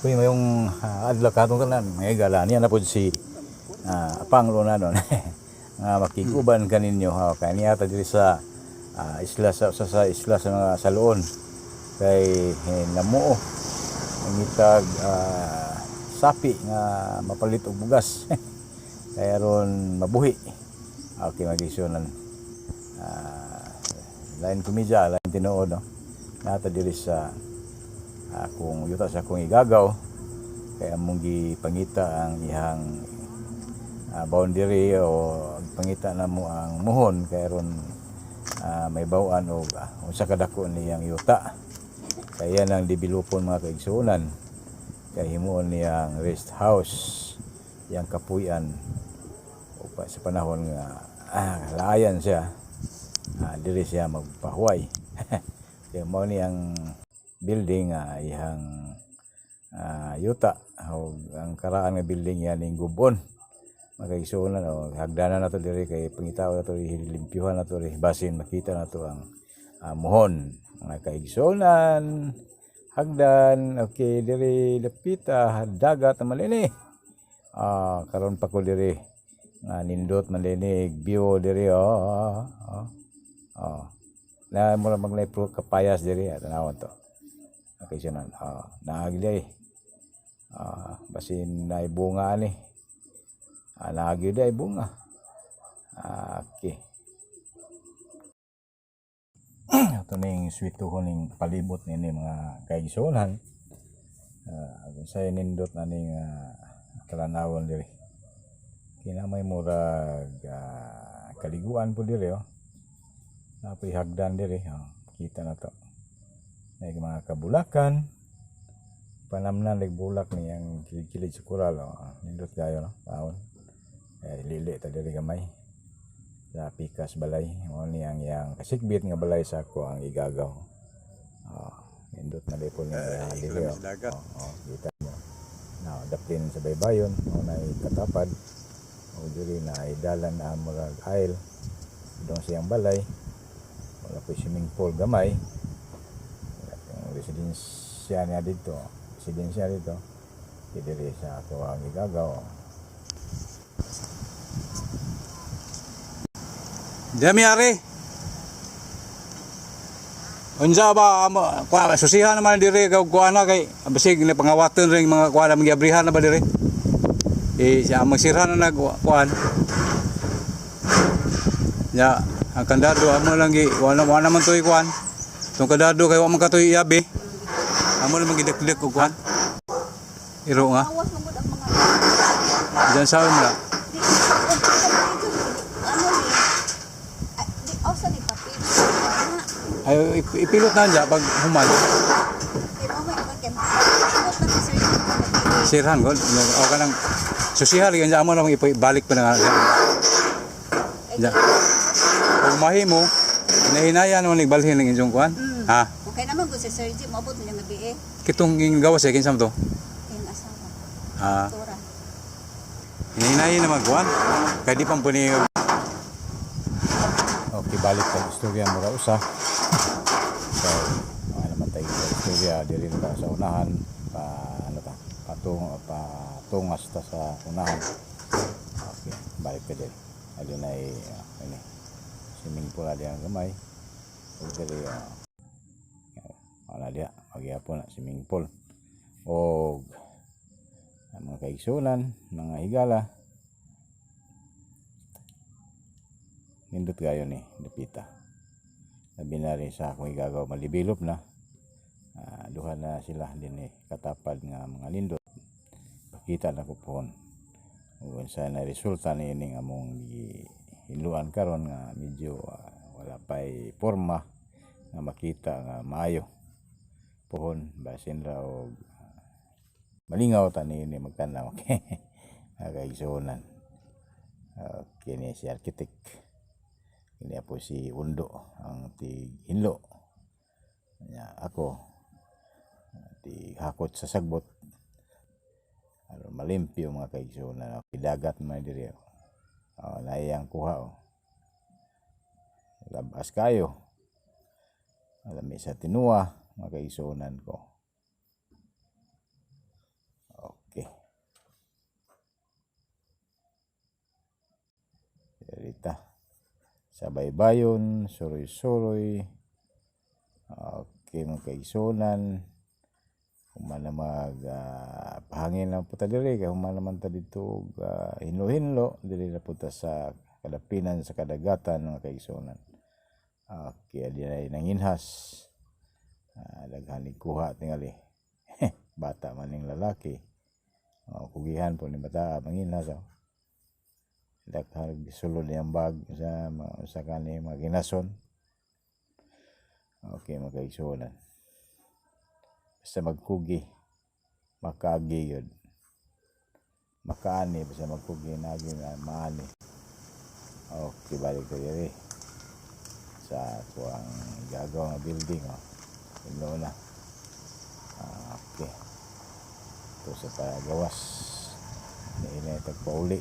Uy, mayong adlaw katong tanan, mga higala. Niya na po si Panglo na nun nga makiguban kaninyo ha. Kay niya ta diri sa isla sa isla sa mga saluon. Kay namuo nangitag sapi nga mapalit og bugas. Kay aron mabuhi. Okay, magisyonan. Lain komedya, lain tinuod, no. Nata diri sa akong yuta sa akong igagaw kay among gipangita ang iyang boundary o pangita na mo ang muhon kay aron may bawaan og unsa kadako niyang yuta, kay yan ang developon, mga kaigsuonan, kay himuon niyang rest house, iyang kapuy-an o pa, sa panahon nga laayan siya, diri siya magpahuway. Kay mao ni ang building iyang yuta o ang karaan nga building yan ning gubon, mga kaigsuonan. O hagdanan nato diri kay pangitao nato, limpyuhan nato diri, basin makita nato ang muhon, mga kaigsuonan. Hagdan, okay, diri dapita dagat naman ini. Karon pa ko diri nga nindot man dinhi view diri, oh. Oh. Na mo lang maglay kapayas diri, tanawon to. Okay siya na. Oh, naagi diri. Basin na bunga ani. Naagi diri bunga. Okay. Ito ning swituhon ning palibot nini, mga kaigsuonan. Kung sa'y nindot na ning talanawon diri. Kinamay murag kaliguan po diri, oh. Napoy hagdan diri, oh. Kita na to. May mga kabulakan. Panamnan leg bulak ni ang kilid sa koral, oh. Nindot kayo, no. Paon. Eh, lili ta diri gamay. Sa pikas balay. Mao ni ang iyang kasikbit nga balay sa ako ang igagaw. Oh, nindot na po ni diri, oh. Oh, kita mo. Na daplin sa baybayon, mao na katapad. O diri na dalan na murag aisle. Dong siyang balay. Wala po swimming pool gamay. Wala pong residensya niya dito. Residensya dito. Diri sa ako ang igagaw. Dami ari. Unsa ba amo kuha susihan naman diri kag kuha na kay basig na pangawaton ring mga kuha na magiabrihan na ba diri. Eh siya magsirhan na nag kuan. Ya, ang kandado amo lang gi wala wala man toy kuan. Tong kandado kay wa man katoy iabi. Amo lang gidekdek og kuan. Iro nga. Awas mo gud ang mga Diyan sa na. Di ano ni ay, di asa ni papel na. Ay ipilot na diya pag human. Kay mo may kay pilot na si Sir Jim na. Sirhan gud. O kanang susihan lagi amo lang ibalik pa na nga. Ya. Kung mahimo, hinahinaya naman igbalhin ng inyong kuan. Ha? Okay naman gud si Sir Jim moabot niya gabi eh. Kitong ging gawas eh, kinsa man to? Kay asawa. Ah, Tora. hinahinaya naman kuan. Kay di pa puni. Okay, balik sa istorya mura usa. So, ano naman tayo sa istorya diri na ta sa unahan pa ano ta patung patungas ta sa unahan. Okay, balik ka diri. Adunay ini swimming pool adi ang gamay. Ug diri wala diha magyapon na swimming pool. Og ang mga kaigsunan, mga higala, nindot kayo ni Lupita. Labi na rin sa akong igagaw, malibilop na. Duha na sila din eh, katapad nga mga nindot. Pakita na ko pohon. Ug unsa na resulta ni ining among gihinluan karon nga medyo wala pa'y porma nga makita nga maayo. Pohon basin ra og malingaw ta niini magtan-aw. Okay. Kaigsuonan. Kini si architect. Kini po si Undo ang tig hinlo. Nya ako tig hakot sa sagbot aron malimpyo, mga kaigsuonan. Dagat man diri. Oh, naiyang kuha, oh. Labas kayo. Lami sa tinua, mga kaigsuonan ko. Sa baybayon, suroy-suroy. Okay, mga kaigsunan. Human na mag pahangin lang po ta diri kay human naman ta dito og hinlo-hinlo diri na po ta sa kadapinan sa kadagatan, mga kaigsunan. Okay, di na nanginhas. Daghan ni kuha tingali. Bata man ning lalaki. Oh, kugihan po ni bata manginhas, oh. Daghan sulod niyang bag sa kani mga ginason. Okay, mga kaigsunan. Basta magkugi, makaagi yun. Makaani, basta magkugi, nagi na maani. Okay, balik ko diri sa kuang gagawa nga building, oh. Ino na. Okay. Ito sa pagawas. Ni ina tagpauli.